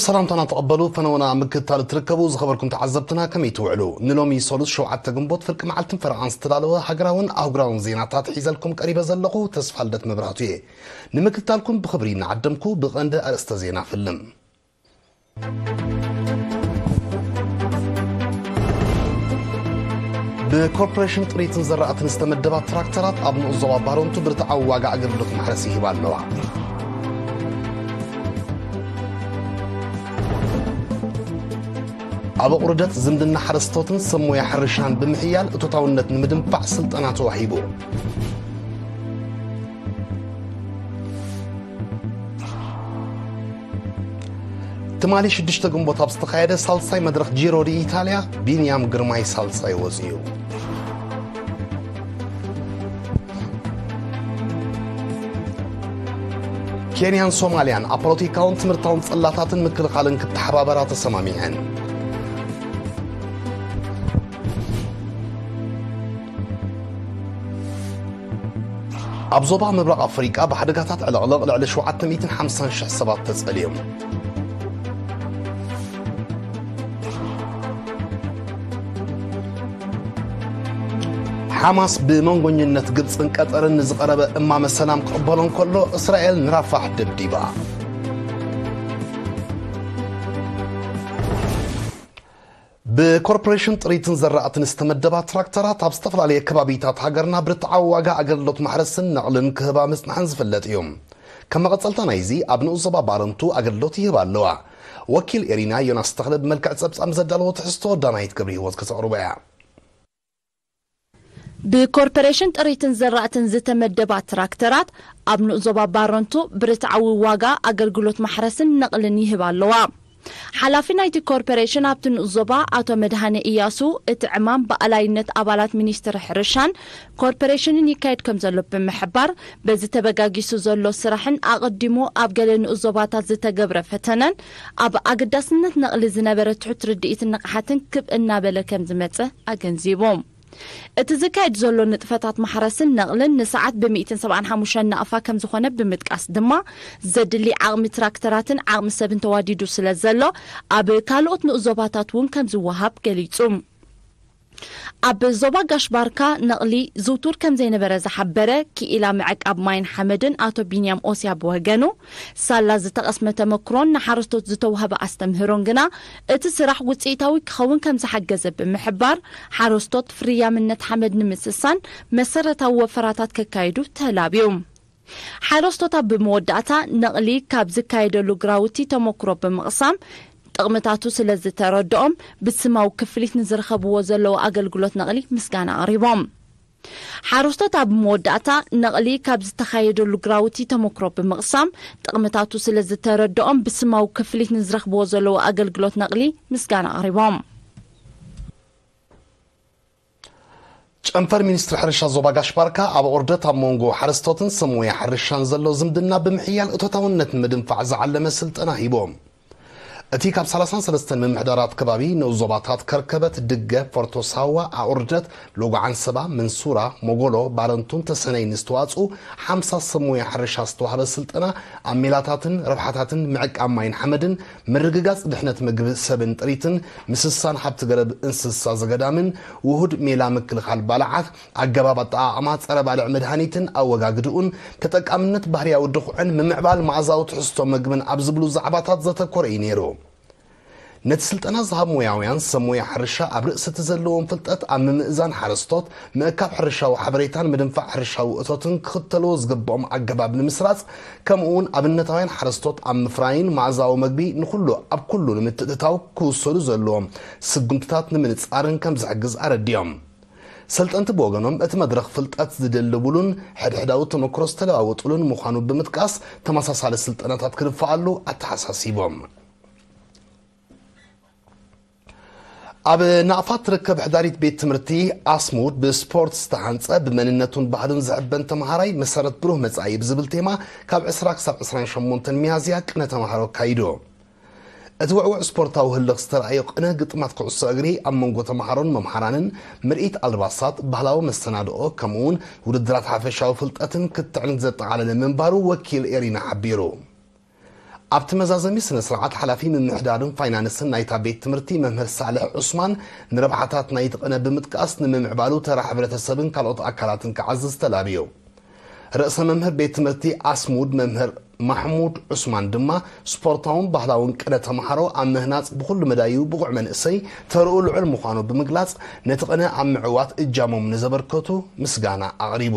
ሰላምታና ተቐበሉ። ፈነወና ምክትታል እትርከቡ ዝኸበርኩም ተዓዘብትና ከመይ ትውዕሉ? ንሎሚ ሰሉስ ሸውዓተ ግንቦት ፍርቂ መዓልትን ፈረቓን ዝተዳለወ ሃገራውን ኣህጉራውን ዜናታት ሒዘልኩም ቀሪበ ዘለኹ ተስፋ ልደት መብራህቱ እየ። ንምክትታልኩም ብኽብሪ እናዓደምኩ ብቐንዲ ኣርእስተ ዜና ፍልም። ብኮርፖሬሽን ጥሪትን ዘራእትን ዝተመደባ ትራክተራት ኣብ ንኡስ ዞባ ባረንቱ ብርትዓዊ ዋጋ ኣገልግሎት ማሕረስ ይህባ ኣለዋ። ኣብ ኣቑርደት ዝምድና ሓረስቶትን ሰብ ሞያ ሕርሻን ብምሕያል እቶታውነት ንምድንፋዕ ስልጠና ተዋሂቡ። ትማሊ ሽዱሽተ ግንቦት ኣብ ዝተኻየደ ሳልሳይ መድረኽ ጂሮ ዲ ኢታልያ ቢንያም ግርማይ ሳልሳይ ወፂኡ። ኬንያን ሶማልያን ኣብ ፖለቲካውን ትምህርታውን ጽላታትን ምክልኻልን ክተሓባበራ ተሰማሚዐን። ኣብ ዞባ ምብራቕ ኣፍሪቃ ብሓደጋታት ዕልቕልቕ ልዕሊ ሸውዓተ ሚእትን ሓምሳን ሽሕ ሰባት ተጸልዮም። ሓማስ ብመንጎኝነት ግብጽን ቀጠርን ንዝቐረበ እማመ ሰላም ክቕበሎ እንከሎ፣ እስራኤል ንራፋሕ ደብዲባ። ብኮርፖሬሽን ጥሪትን ዘራእትን ዝተመደባ ትራክተራት ኣብ ዝተፈላለየ ከባቢታት ሃገርና ብርትዓዊ ዋጋ ኣገልግሎት ማሕረስን ነቕልን ክህባ ምጽንሐን ዝፍለጥ እዩ። ከም መቐጸልታ ናይዚ፣ ኣብ ንኡስ ዞባ ባረንቱ ኣገልግሎት ይህባ ኣለዋ። ወኪል ኤሪና ዮናስ ተኽለ ብመልክዕ ጸብጻብ ዘዳለዎ ትሕዝቶ ዳናይት ገብረ ህይወት ከተቕርቦ እያ። ብኮርፖሬሽን ጥሪትን ዘራእትን ዝተመደባ ትራክተራት ኣብ ንኡስ ዞባ ባረንቱ ብርትዓዊ ዋጋ ኣገልግሎት ማሕረስን ነቕልን ይህባ ኣለዋ። ሓላፊ ናይቲ ኮርፖሬሽን ኣብቲ ንኡስ ዞባ ኣቶ መድሃነ ኢያሱ፣ እቲ ዕማም ብኣላይነት ኣባላት ሚኒስትሪ ሕርሻን ኮርፖሬሽንን ይካየድ ከም ዘሎ ብምሕባር፣ በዚ ተበጋጊሱ ዘሎ ስራሕን ኣቐዲሙ ኣብ ገለ ንኡስ ዞባታት ዝተገብረ ፈተነን ኣብ ኣገዳስነት ነቕሊ ዝነበረ ትሑት ርድኢትን ንቕሓትን ክብ እናበለ ከም ዝመጸ ኣገንዚቡ። እቲ ዝካየድ ዘሎ ንጥፈታት ማሕረስን ነቕልን ንሰዓት ብ ሚእትን ሰብዓን ሓሙሽተን ናቕፋ ከም ዝኾነ ብምጥቃስ ድማ፣ ዘድሊ ዓቕሚ ትራክተራትን ዓቕሚ ሰብን ተዋዲዱ ስለ ዘሎ፣ ኣብ ካልኦት ንኡስ ዞባታት እውን ከም ዝወሃብ ገሊጹ። ኣብ ዞባ ጋሽ ባርካ ነቕሊ ዝውቱር ከም ዘይነበረ ዝሓበረ ክኢላ ምዕቃብ ማይን ሓመድን ኣቶ ቢንያም ኦስያ ብወገኑ፣ ሳላ ዝተቐስመ ተመክሮን ንሓረስቶት ዝተዋህበ ኣስተምህሮን ግና፣ እቲ ስራሕ ውጽኢታዊ ክኸውን ከም ዝሓገዘ ብምሕባር፣ ሓረስቶት ፍርያምነት ሓመድ ንምስሳን መሰረታዊ ወፈራታት ከካይዱ ተላብዩ። ሓረስቶት ኣብ መወዳእታ ነቕሊ ካብ ዝካየደሉ ግራውቲ ተመክሮ ብምቕሳም፣ ጥቕምታቱ ስለ ዝተረድኦም፣ ብስማዊ ክፍሊት ንዝረኸብዎ ዘለዉ ኣገልግሎት ነቕሊ ምስጋና ኣቕሪቦም። ሓረስቶት ኣብ መወዳእታ ነቕሊ ካብ ዝተኻየደሉ ግራውቲ ተመክሮ ብምቕሳም፣ ጥቕምታቱ ስለ ዝተረድኦም፣ ብስማዊ ክፍሊት ንዝረኽብዎ ዘለዉ ኣገልግሎት ነቕሊ ምስጋና ኣቕሪቦም። ጨንፈር ሚኒስትሪ ሕርሻ ዞባ ጋሽ ባርካ ኣብ ኦርደት ኣብ መንጎ ሓረስቶትን ሰብ ሞያ ሕርሻን ዘሎ ዝምድና ብምሕያል እቶታውነት ንምድንፋዕ ዝዓለመ ስልጠና ሂቦም። እቲ ካብ ሰላሳን ሰለስተን ምምሕዳራት ከባቢ ንኡስ ዞባታት ከርከበት፣ ድገ፣ ፎርቶ ሳዋ፣ ኣኦርደት፣ ሎጎ ዓንሰባ፣ መንሱራ፣ ሞጎሎ፣ ባረንቱን ተሰነይን ዝተዋጽኡ ሓምሳ ሰብ ሞያ ሕርሻ ዝተዋህበ ስልጠና ኣብ ሜላታትን ረብሓታትን ምዕቃብ ማይን ሓመድን፣ ምርግጋጽ ድሕነት ምግቢ ሰብን ጥሪትን፣ ምስሳን ሃብቲ ገረብ እንስሳ ዘገዳምን፣ ውሁድ ሜላ ምክልኻል ባልዓት፣ ኣገባብ ኣጠቓቕማ ጸረ ባልዕ መድሃኒትን ኣወጋግድኡን፣ ተጠቃምነት ባህርያዊ ድኹዕን ምምዕባል መኣዛዊ ትሕዝቶ መግብን ኣብ ዝብሉ ዛዕባታት ዘተኮረ እዩ ነይሩ። ነቲ ስልጠና ዝሃብ ሞያውያን ሰብ ሞያ ሕርሻ ኣብ ርእሲ እቲ ዘለዎም ፍልጠት ኣብ ምምእዛን ሓረስቶት፣ ምእካብ ሕርሻዊ ሓበሬታን ምድንፋዕ ሕርሻዊ እቶትን ክኽተልዎ ዝግብኦም ኣገባብ ንምስራጽ፣ ከምኡ እውን ኣብነታውያን ሓረስቶት ኣብ ምፍራይን መኣዛዊ መግቢ ንኹሉ ኣብ ኩሉ ንምትእትታው ክውሰዱ ዘለዎም ስጉምትታት ንምንጻርን ከም ዝሕግዝ ኣረዲኦም። ሰልጠንቲ ብወገኖም፣ እቲ መድረኽ ፍልጠት ዝድልብሉን ሕድሕዳዊ ተመክሮ ዝተለዋወጡሉን ምዃኑ ብምጥቃስ፣ ተመሳሳሊ ስልጠናታት ክድፋኣሉ ኣተሓሳሲቦም። ኣብ ናቕፋ ትርከብ ሕዳሪት ቤት ትምህርቲ ኣስሙድ፣ ብስፖርት ዝተሃንጸ፣ ብመንነቱን ባህሉን ዝሕበን ተመሃራይ መሰረት ብሩህ መጻኢ ብዝብል ቴማ፣ ካብ ዕስራ ክሳብ ዕስራን ሸሞንተን ሚያዝያ ቅነ ተመሃሮ ኣካይዱ። እቲ ውዕውዕ ስፖርታዊ ህልኽ ዝተራእዮ ቅነ ግጥማት ኩዕሶ እግሪ ኣብ መንጎ ተምሃሮን መምሃራንን፣ ምርኢት ኣልባሳት፣ ባህላዊ መሰናድኦ፣ ከምኡውን ውድድራት ሓፈሻዊ ፍልጠትን ክትዕን ዘጠቓለለ ምንባሩ ወኪል ኤሪና ሓቢሩ። ኣብቲ መዛዘሚ ስነ ስርዓት፣ ሓላፊ ምምሕዳርን ፋይናንስን ናይታ ቤት ትምህርቲ መምህር ሳልሕ ዑስማን፣ ንረብሓታት ናይቲ ቅነ ብምጥቃስ፣ ንምምዕባሉ ተራ ሕብረተሰብን ካልኦት ኣካላትን ክዓዝዝ ተላብዩ። ርእሰ መምህር ቤት ትምህርቲ ኣስሙድ መምህር ማሕሙድ ዑስማን ድማ፣ ስፖርታውን ባህላውን ቅነ ተምሃሮ ኣብ ምህናጽ ብኹሉ መዳዩ ብቑዕ መንእሰይ ተርኡ ልዑል ምዃኑ ብምግላጽ፣ ነቲ ቅነ ኣብ ምዕዋት እጃሞም ንዘበርከቱ ምስጋና ኣቕሪቡ።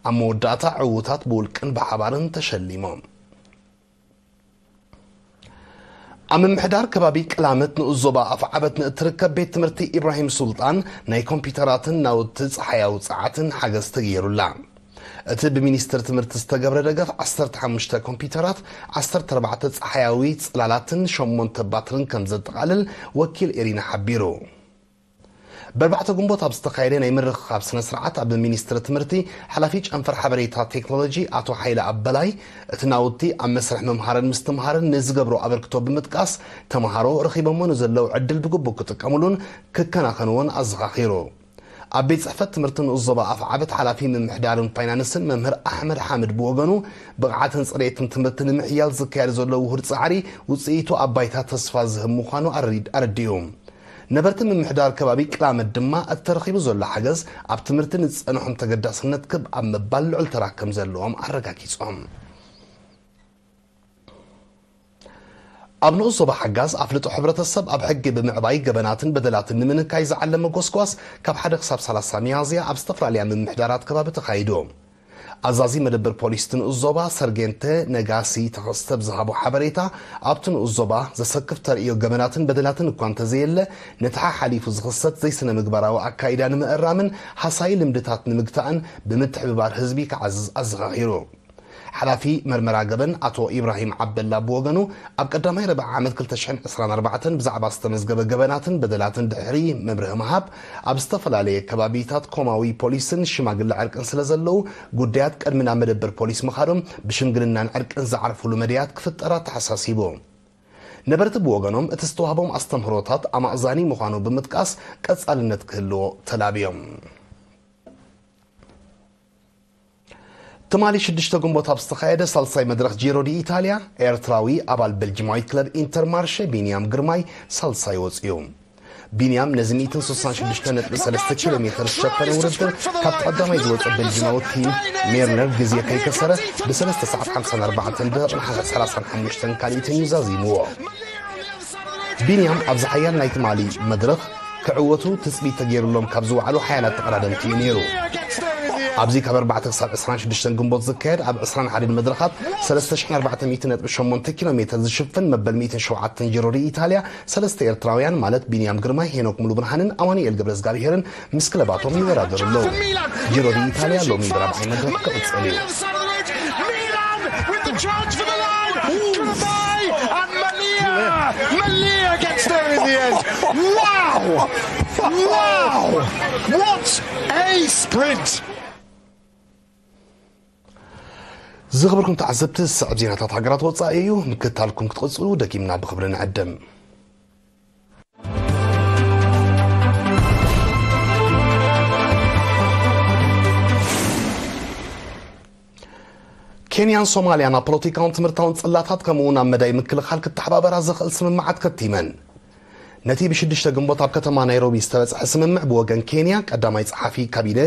ኣብ መወዳእታ፣ ዕዉታት ብውልቅን ብሓባርን ተሸሊሞም። ኣብ ምምሕዳር ከባቢ ቅላመት ንኡስ ዞባ ኣፍዓበት ንእትርከብ ቤት ትምህርቲ ኢብራሂም ሱልጣን፣ ናይ ኮምፒውተራትን ናውቲ ጸሓያዊ ጸዓትን ሓገዝ ተገይሩላ። እቲ ብሚኒስትር ትምህርቲ ዝተገብረ ደገፍ፣ ዓሰርተ ሓሙሽተ ኮምፒውተራት፣ ዓሰርተ ኣርባዕተ ጸሓያዊ ጽላላትን ሸሞንተ ባትርን ከም ዘጠቓልል ወኪል ኤሪና ሓቢሩ። በርባዕተ ግንቦት ኣብ ዝተኻየደ ናይ ምርኽኻብ ስነ ስርዓት፣ ኣብ ሚኒስትሪ ትምህርቲ ሓላፊ ጨንፈር ሓበሬታ ቴክኖሎጂ ኣቶ ሓይለ ኣበላይ፣ እቲ ናውቲ ኣብ መስርሕ ምምሃርን ምስትምሃርን ንዝገብሮ ኣበርክቶ ብምጥቃስ፣ ተምሃሮ ረኺቦሞ ንዘለዉ ዕድል ብግቡእ ክጥቀሙሉን ክከናኸንዎን ኣዘኻኺሩ። ኣብ ቤት ጽሕፈት ትምህርቲ ንኡስ ዞባ ኣፍዓበት ሓላፊ ምምሕዳርን ፋይናንስን መምህር ኣሕመድ ሓምድ ብወገኑ፣ ብቕዓትን ጽሬትን ትምህርቲ ንምሕያል ዝካየድ ዘሎ ውሁድ ጻዕሪ ውጽኢቱ ኣብ ባይታ ተስፋ ዝህብ ምዃኑ ኣረዲ-፣ ኣረዲኡ። ነበርቲ ምምሕዳር ከባቢ ቅላመት ድማ፣ እቲ ተረኺቡ ዘሎ ሓገዝ ኣብ ትምህርቲ ንዝጸንሖም ተገዳስነት ክብ ኣብ ምባል ልዑል ተራ ከም ዘለዎም ኣረጋጊጾም። ኣብ ንኡስ ዞባ ሓጋዝ፣ ኣፍልጦ ሕብረተሰብ ኣብ ሕጊ ብምዕባይ፣ ገበናትን በደላትን ንምንካይ ዝዓለመ ጎስጓስ፣ ካብ ሓደ ክሳብ ሰላሳ ሚያዝያ ኣብ ዝተፈላለያ ምምሕዳራት ከባቢ ተኻይዱ። ኣዛዚ መደበር ፖሊስ እቲ ንኡስ ዞባ፣ ሰርጌንተ ነጋሲ ተኸስተ ብዝሃቦ ሓበሬታ፣ ኣብቲ ንኡስ ዞባ ዘሰክፍ ተርእዮ ገበናትን በደላትን እኳ እንተዘየለ፣ ነቲ ሓሓሊፉ ዝኽሰት ዘይስነ ምግባራዊ ኣካይዳ ንምእራምን ሃሳዪ ልምድታት ንምግታእን ብምትሕብባር ህዝቢ ክዓዝዝ ኣዘኻኺሩ። ሓላፊ መርመራ ገበን ኣቶ ኢብራሂም ዓብደላ ብወገኑ፣ ኣብ ቀዳማይ ርብዒ ዓመት ክልተ ሽሕን ዕስራን ኣርባዕተን ብዛዕባ ዝተመዝገበ ገበናትን በደላትን ድሕሪ መብርሂ ምሃብ፣ ኣብ ዝተፈላለየ ከባቢታት ኮማዊ ፖሊስን ሽማግለ ዕርቅን ስለ ዘለዉ፣ ጉዳያት ቅድሚ ናብ መደበር ፖሊስ ምኻዶም፣ ብሽምግልናን ዕርቅን ዝዓርፉሉ መድያት ክፍጠር ኣተሓሳሲቡ። ነበርቲ ብወገኖም፣ እቲ ዝተዋህቦም ኣስተምህሮታት ኣማእዛኒ ምዃኑ ብምጥቃስ፣ ቀጻልነት ክህልዎ ተላብዮም። ትማሊ ሽዱሽተ ግንቦት ኣብ ዝተኻየደ ሳልሳይ መድረኽ ጂሮ ዲ ኢታልያ፣ ኤርትራዊ ኣባል ቤልጂማዊት ክለብ ኢንተርማርሸ ቢንያም ግርማይ ሳልሳይ ወጺኡ። ቢንያም ነዚ ሚእትን ስሳን ሽዱሽተ ነጥቢ ሰለስተ ኪሎ ሜተር ዝሸፈነ ውድድር፣ ካብ ቀዳማይ ዝወጸ ቤልጂማዊ ቲም ሜርነር ግዜ ከይከሰረ፣ ብሰለስተ ሰዓት ሓምሳን ኣርባዕተን ደቂቕን ሰላሳን ሓሙሽተን ካልኢትን እዩ ዛዚምዎ። ቢንያም ኣብዚ ሓያል ናይ ትማሊ መድረኽ ክዕወቱ ትጽቢት ተገይሩሎም ካብ ዝወዓሉ ሓያላት ተቐዳደምቲ እዩ ነይሩ። ኣብዚ ካብ ኣርባዕተ ክሳብ ዕስራን ሽዱሽተን ግንቦት ዝካየድ ኣብ ዕስራን ሓደን መድረኻት ሰለስተ ሽሕን ኣርባዕተ ሚእትን ነጥቢ ሸሞንተ ኪሎ ሜተር ዝሽፍን መበል ሚእትን ሸውዓተን ጂሮ ዲ ኢታልያ፣ ሰለስተ ኤርትራውያን ማለት ቢንያም ግርማይ፣ ሄኖክ ሙሉብርሃንን ኣማኑኤል ገብረዝጋብሄርን ምስ ክለባቶም ይወዳደሩ ኣለዉ። ጂሮ ዲ ኢታልያ ሎሚ ብራብዓይ መድረኽ ክቕጽል እዩ። Milan with the chance for the line. Goodbye and Malia. Malia gets there in the end. Wow! Wow! What a sprint! ዝኸበርኩም ተዓዘብቲ፣ ዝስዕብ ዜናታት ሃገራት ወጻኢ እዩ። ምክትታልኩም ክትቕጽሉ ደጊምና ብኽብሪ ንዕድም። ኬንያን ሶማልያን ኣብ ፖለቲካውን ትምህርታውን ጽላታት፣ ከምኡ እውን ኣብ መዳይ ምክልኻል ክተሓባበራ ዘኽእል ስምምዓት ከቲመን። ነቲ ብሽዱሽተ ግንቦት ኣብ ከተማ ናይሮቢ ዝተበጽሐ ስምምዕ፣ ብወገን ኬንያ ቀዳማይ ጸሓፊ ካቢነ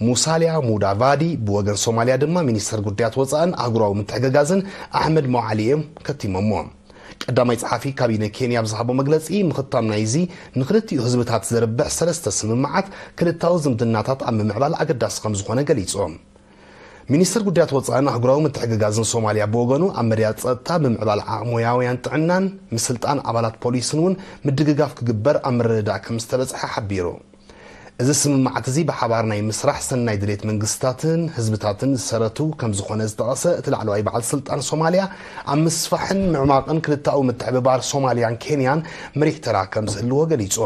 ሙሳሊያ ሙዳቫዲ፣ ብወገን ሶማልያ ድማ ሚኒስተር ጉዳያት ወጻእን ኣህጉራዊ ምትሕግጋዝን ኣሕመድ ሞዓሊ እዮም ከቲሞምዎ። ቀዳማይ ጸሓፊ ካቢነ ኬንያ ኣብ ዝሃቦ መግለጺ፣ ምኽታም ናይዚ ንኽልቲኡ ህዝብታት ዘርብሕ ሰለስተ ስምምዓት፣ ክልታዊ ዝምድናታት ኣብ ምምዕባል ኣገዳሲ ከም ዝኾነ ገሊጹ። ሚኒስትር ጉዳያት ወጻእን ኣህጉራዊ ምትሕግጋዝን ሶማልያ ብወገኑ፣ ኣብ መድያ ጸጥታ፣ ብምዕባል ዓቕሚ ሞያውያን ጥዕናን ምስልጣን ኣባላት ፖሊስን እውን ምድግጋፍ ክግበር ኣብ ምርድዳእ ከም ዝተበጽሐ ሓቢሩ። እዚ ስምምዓት እዚ ብሓባር ናይ ምስራሕ ሰናይ ድሌት መንግስታትን ህዝብታትን ዝሰረቱ ከም ዝኾነ ዝጠቐሰ እቲ ላዕለዋይ በዓል ስልጣን ሶማልያ፣ ኣብ ምስፋሕን ምዕማቕን ክልተኣዊ ምትሕብባር ሶማልያን ኬንያን መሪሕ ተራ ከም ዝህልዎ ገሊጹ።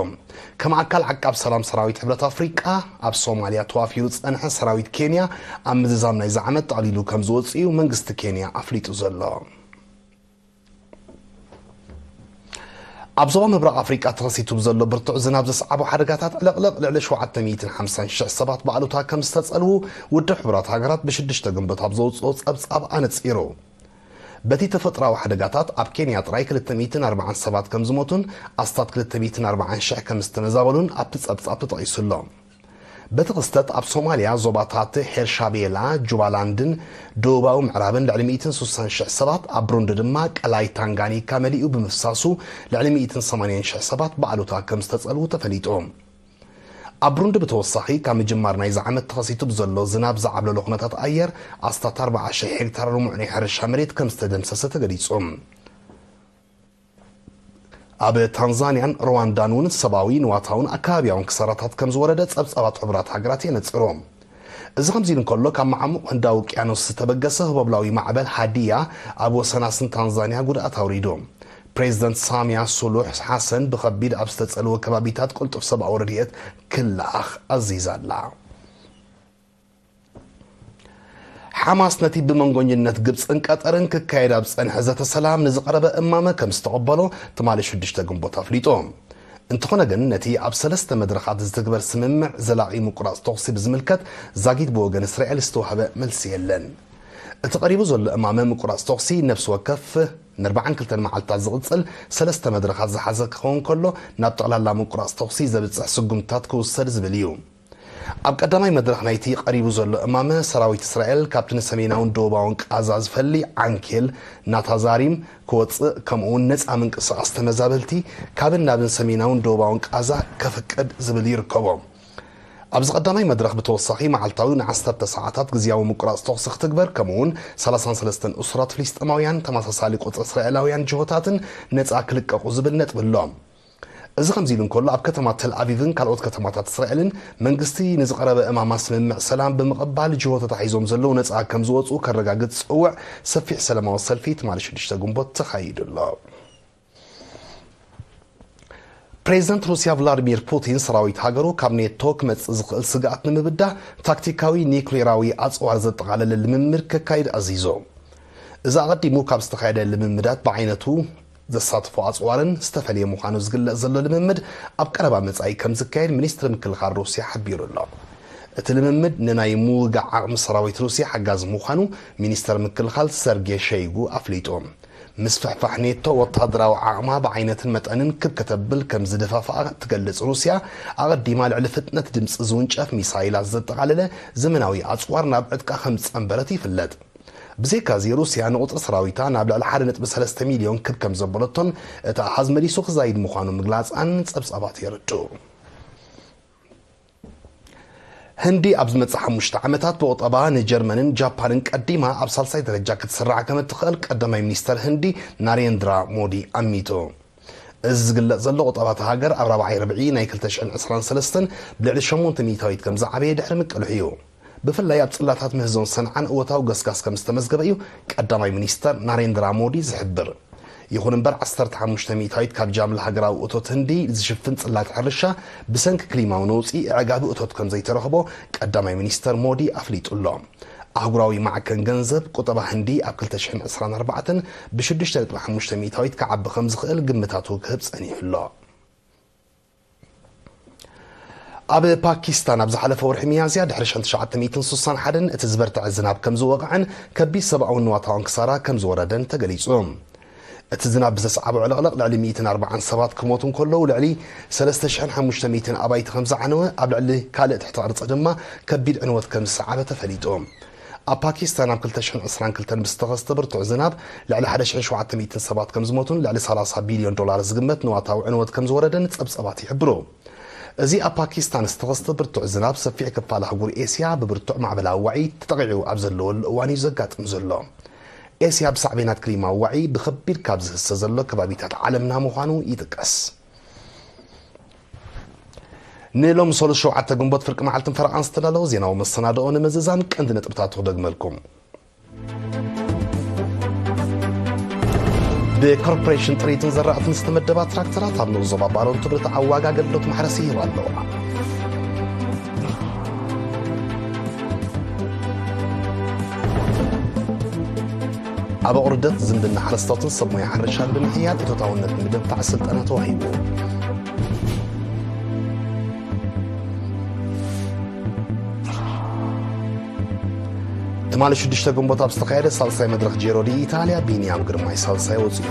ከም ኣካል ዓቃብ ሰላም ሰራዊት ሕብረት ኣፍሪቃ፣ ኣብ ሶማልያ ተዋፊሩ ዝጸንሐ ሰራዊት ኬንያ ኣብ ምዝዛም ናይዚ ዓመት ጠቕሊሉ ከም ዝወጽእ እዩ መንግስቲ ኬንያ ኣፍሊጡ ዘሎ። ኣብ ዞባ ምብራቕ ኣፍሪቃ ተኸሲቱ ብዘሎ ብርቱዕ ዝናብ ዘስዓቦ ሓደጋታት ዕልቕልቕ፣ ልዕሊ ሸውዓተ ሚእትን ሓምሳን ሽሕ ሰባት ብኣሉታ ከም ዝተጸልዉ ውድብ ሕቡራት ሃገራት ብሽዱሽተ ግንቦት ኣብ ዘውጽኦ ጸብጻብ ኣነጺሩ። በቲ ተፈጥራዊ ሓደጋታት ኣብ ኬንያ ጥራይ ክልተ ሚእትን ኣርባዓን ሰባት ከም ዝሞቱን ኣስታት ክልተ ሚእትን ኣርባዓን ሽሕ ከም ዝተመዛበሉን ኣብቲ ጸብጻብ ተጠቒሱ ኣሎ። በቲ ክስተት ኣብ ሶማልያ ዞባታት ሄርሻቤላ፣ ጁባላንድን ደቡባዊ ምዕራብን ልዕሊ ሚእትን ስሳን ሽሕ ሰባት፣ ኣብ ብሩንዲ ድማ ቀላይ ታንጋኒካ መሊኡ ብምፍሳሱ ልዕሊ ሚእትን ሰማንያን ሽሕ ሰባት ብኣሉታ ከም ዝተጸልዉ ተፈሊጡ። ኣብ ብሩንዲ ብተወሳኺ ካብ ምጅማር ናይዚ ዓመት ተኸሲቱ ብዘሎ ዝናብ ዝዓብለሎ ኩነታት ኣየር ኣስታት ኣርባዓ ሽሕ ሄክታር ልሙዕ ናይ ሕርሻ መሬት ከም ዝተደምሰሰ ተገሊጹ። ኣብ ታንዛንያን ሩዋንዳን እውን ሰብኣዊ፣ ንዋታውን ኣከባቢያውን ክሳራታት ከም ዝወረደ ጸብጻባት ሕቡራት ሃገራት የነጽሩ። እዚ ከምዚ ኢሉ እንከሎ፣ ካብ መዓሙቕ ህንዳዊ ውቅያኖስ ዝተበገሰ ህቦብላዊ ማዕበል ሃዲያ ኣብ ወሰናስን ታንዛንያ ጉድኣት ኣውሪዱ። ፕሬዚደንት ሳሚያ ሱሉሕ ሓሰን ብኸቢድ ኣብ ዝተጸልወ ከባቢታት ቅልጡፍ ሰብኣዊ ረድኤት ክለኣኽ ኣዚዛ ኣላ። ሓማስ ነቲ ብመንጎኝነት ግብጽን ቀጠርን ክካየድ ኣብ ዝጸንሐ ዘተ ሰላም ንዝቐረበ እማመ ከም ዝተቐበሎ ትማሊ ሽዱሽተ ግንቦት ኣፍሊጡ። እንተኾነ ግን፣ ነቲ ኣብ ሰለስተ መድረኻት ዝትግበር ስምምዕ ዘላቒ ምቁራጽ ተኹሲ ብዝምልከት ዛጊት ብወገን እስራኤል ዝተዋህበ መልሲ የለን። እቲ ቀሪቡ ዘሎ እማመ ምቁራጽ ተኹሲ ነፍሲ ወከፍ ንኣርባዓን ክልተን መዓልታት ዝቕጽል ሰለስተ መድረኻት ዝሓዘ ክኸውን ከሎ፣ ናብ ጠቕላላ ምቁራጽ ተኹሲ ዘብጽሕ ስጉምትታት ክውሰድ ዝብል እዩ። ኣብ ቀዳማይ መድረኽ ናይቲ ቀሪቡ ዘሎ እማመ፣ ሰራዊት እስራኤል ካብቲ ንሰሜናውን ደቡባውን ቃዛ ዝፈሊ ዓንኬል ናታዛሪም ክወጽእ፣ ከምኡውን ነጻ ምንቅስቓስ ተመዛበልቲ ካብን ናብን ሰሜናውን ደቡባውን ቃዛ ከፍቅድ ዝብል ይርከቦ። ኣብዚ ቀዳማይ መድረኽ ብተወሳኺ መዓልታዊ ንዓሰርተ ሰዓታት ግዝያዊ ምቁራጽ ተኹሲ ክትግበር፣ ከምኡውን ሰላሳን ሰለስተን እሱራት ፍልስጤማውያን፣ ተመሳሳሊ ቁጽሪ እስራኤላውያን ጅሆታትን ነጻ ክልቀቑ ዝብል ነጥቢ ኣሎ። እዚ ከምዚ ኢሉ እንከሎ፣ ኣብ ከተማ ተል ኣቪቭን ካልኦት ከተማታት እስራኤልን መንግስቲ ንዝቐረበ እማማ ስምምዕ ሰላም ብምቕባል፣ ጅሆ ተታሒዞም ዘለዉ ነጻ ከም ዝወጹ ከረጋግጽ ዝጽውዕ ሰፊሕ ሰላማዊ ሰልፊ ትማሊ ሽዱሽተ ግንቦት ተኻይዱ ኣሎ። ፕሬዚደንት ሩስያ ቭላዲሚር ፑቲን፣ ሰራዊት ሃገሩ ካብ ኔቶ ክመጽእ ዝኽእል ስግኣት ንምብዳህ ታክቲካዊ ኒውክሌራዊ ኣጽዋር ዘጠቓለለ ልምምድ ከካይድ ኣዚዙ። እዚ ኣቐዲሙ ካብ ዝተኻየደ ልምምዳት ብዓይነቱ ዘሳትፎ ኣጽዋርን ዝተፈልየ ምዃኑ ዝግለጽ ዘሎ ልምምድ፣ ኣብ ቀረባ መጻኢ ከም ዝካየድ ሚኒስትሪ ምክልኻል ሩስያ ሓቢሩ ኣሎ። እቲ ልምምድ ንናይ ምውጋእ ዓቕሚ ሰራዊት ሩስያ ሓጋዚ ምዃኑ ሚኒስተር ምክልኻል ሰርጌ ሸይጉ ኣፍሊጡ። ምስፍሕፋሕ ኔቶ፣ ወተሃደራዊ ዓቕማ ብዓይነትን መጠንን ክብ ከተብል ከም ዝደፋፍኣ ትገልጽ ሩስያ፣ ኣቐዲማ ልዕሊ ፍጥነት ድምጺ ዝውንጨፍ ሚሳይላት ዘጠቓለለ ዘመናዊ ኣጽዋር ናብ ዕጥቃ ከም ዝጸንበረት ይፍለጥ። ብዘይካዚ፣ ሩስያ ንቑጽሪ ሰራዊታ ናብ ልዕሊ ሓደ ነጥቢ ሰለስተ ሚልዮን ክብ ከም ዘበለቶን፣ እቲ ኣሃዝ መሊሱ ክዛይድ ምዃኑ ምግላጻን ጸብጻባት የረድኡ። ህንዲ ኣብ ዝመጽእ ሓሙሽተ ዓመታት ብቑጠባ ንጀርመንን ጃፓንን ቀዲማ ኣብ ሳልሳይ ደረጃ ክትስራዕ ከም እትኽእል ቀዳማይ ሚኒስተር ህንዲ ናሬንድራ ሞዲ ኣሚቱ። እዚ ዝግለጽ ዘሎ፣ ቁጠባ እታ ሃገር ኣብ ራብዓይ ርብዒ ናይ ክልተ ሽሕን ዕስራን ሰለስተን ብልዕሊ ሸሞንተ ሚእታዊት ከም ዝዓበየ ድሕሪ ምቅልሑ እዩ። ብፍላይ ኣብ ጽላታት ምህዞን ሰንዓን እወታዊ ገስጋስ ከም ዝተመዝገበ እዩ ቀዳማይ ሚኒስተር ናሬንድራ ሞዲ ዝሕብር። ይኹን እምበር፣ ዓሰርተ ሓሙሽተ ሚእታዊት ካብ ጃምላ ሃገራዊ እቶት ህንዲ ዝሽፍን ጽላት ሕርሻ፣ ብሰንኪ ክሊማዊ ነውጺ ኣዕጋቢ እቶት ከም ዘይተረኽቦ ቀዳማይ ሚኒስተር ሞዲ ኣፍሊጡ ኣሎ። ኣህጉራዊ ማዕከን ገንዘብ ቁጠባ ህንዲ ኣብ ክልተ ሽሕን ዕስራን ኣርባዕተን ብሽዱሽተ ነጥቢ ሓሙሽተ ሚእታዊት ክዓቢ ከም ዝኽእል ግምታቱ ክህብ ጸኒሑ ኣሎ። ኣብ ፓኪስታን ኣብ ዝሓለፈ ወርሒ ሚያዝያ፣ ድሕሪ ሽሕን ትሽዓተ ሚእትን ስሳን ሓደን እቲ ዝበርትዐ ዝናብ ከም ዝወቕዐን ከቢድ ሰብኣውን ንዋታውን ክሳራ ከም ዝወረደን ተገሊጹ። እቲ ዝናብ ብዘስዓቦ ዕልቕልቕ ልዕሊ ሚእትን ኣርባዓን ሰባት ክሞቱ እንከለዉ፣ ልዕሊ ሰለስተ ሽሕን ሓሙሽተ ሚእትን ኣባይቲ ከም ዝዓነወ፣ ኣብ ልዕሊ ካልእ ትሕቲ ቅርጺ ድማ ከቢድ ዕንወት ከም ዝሰዓበ ተፈሊጡ። ኣብ ፓኪስታን ኣብ ክልተ ሽሕን ዕስራን ክልተን ብዝተኸስተ ብርቱዕ ዝናብ ልዕሊ ሓደ ሽሕን ሸውዓተ ሚእትን ሰባት ከም ዝሞቱን ልዕሊ ሰላሳ ቢልዮን ዶላር ዝግመት ንዋታዊ ዕንወት ከም ዝወረደን ጸብጻባት ይሕብሩ። እዚ ኣብ ፓኪስታን ዝተኸስተ ብርቱዕ ዝናብ፣ ሰፊሕ ክፋል ኣህጉር ኤስያ ብብርቱዕ ማዕበላዊ ዋዒ ተጠቒዑ ኣብ ዘለወሉ እዋን እዩ ዘጋጥም ዘሎ። ኤስያ ብሳዕቤናት ክሊማዊ ዋዒ ብኸቢድ ካብ ዝህሰ ዘሎ ከባቢታት ዓለምና ምዃኑ ይጥቀስ። ንሎሚ ሰሉስ ሸውዓተ ግንቦት ፍርቂ መዓልትን ፈረቓን ዝተዳለወ ዜናዊ መሰናድኦ ንምዝዛም ቀንዲ ነጥብታቱ ክደግመልኩም። ብኮርፖሬሽን ጥሪትን ዘራእትን ዝተመደባ ትራክተራት ኣብ ንኡስ ዞባ ባረንቱ ብርትዓዊ ዋጋ ኣገልግሎት ማሕረስ ይህባ ኣለዋ። ኣብ ኣቑርደት ዝምድና ሓረስቶትን ሰብ ሞያ ሕርሻን ብምሕያል እቶታውነት ንምድንፋዕ ስልጠና ተዋሂቡ። ትማሊ ሽዱሽተ ግንቦት ኣብ ዝተኻየደ ሳልሳይ መድረኽ ጄሮ ዲ ኢታልያ፣ ቢንያም ግርማይ ሳልሳይ ወፂኡ።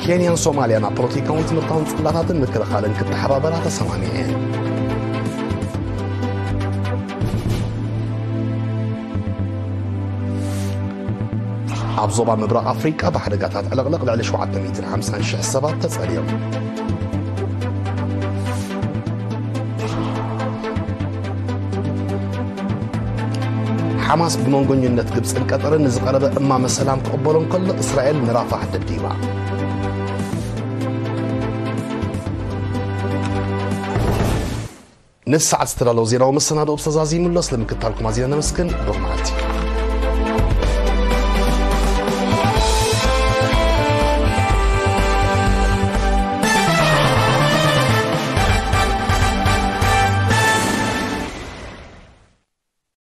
ኬንያን ሶማልያን ኣብ ፖለቲካዊ ትምህርታውን ጽላታትን ምክልኻልን ክተሓባበራ ተሰማሚዐን። ኣብ ዞባ ምብራቕ ኣፍሪቃ ብሓደጋታት ዕልቕልቕ ልዕሊ ሸውዓተ ሚእትን ሓምሳን ሽሕ ሰባት ተጸልዮም። ሓማስ ብመንጎኝነት ግብጽን ቀጠርን ንዝቐረበ እማመ ሰላም ክቕበሎ እንከሎ፣ እስራኤል ንራፋሕ ደብዲባ። ንሰዓት ዝተዳለወ ዜናዊ መሰናድኦ ብተዛዚሙ ኣሎ። ስለምክታልኩም ኣዚና ነመስግን። ብሩኽ መዓልቲ።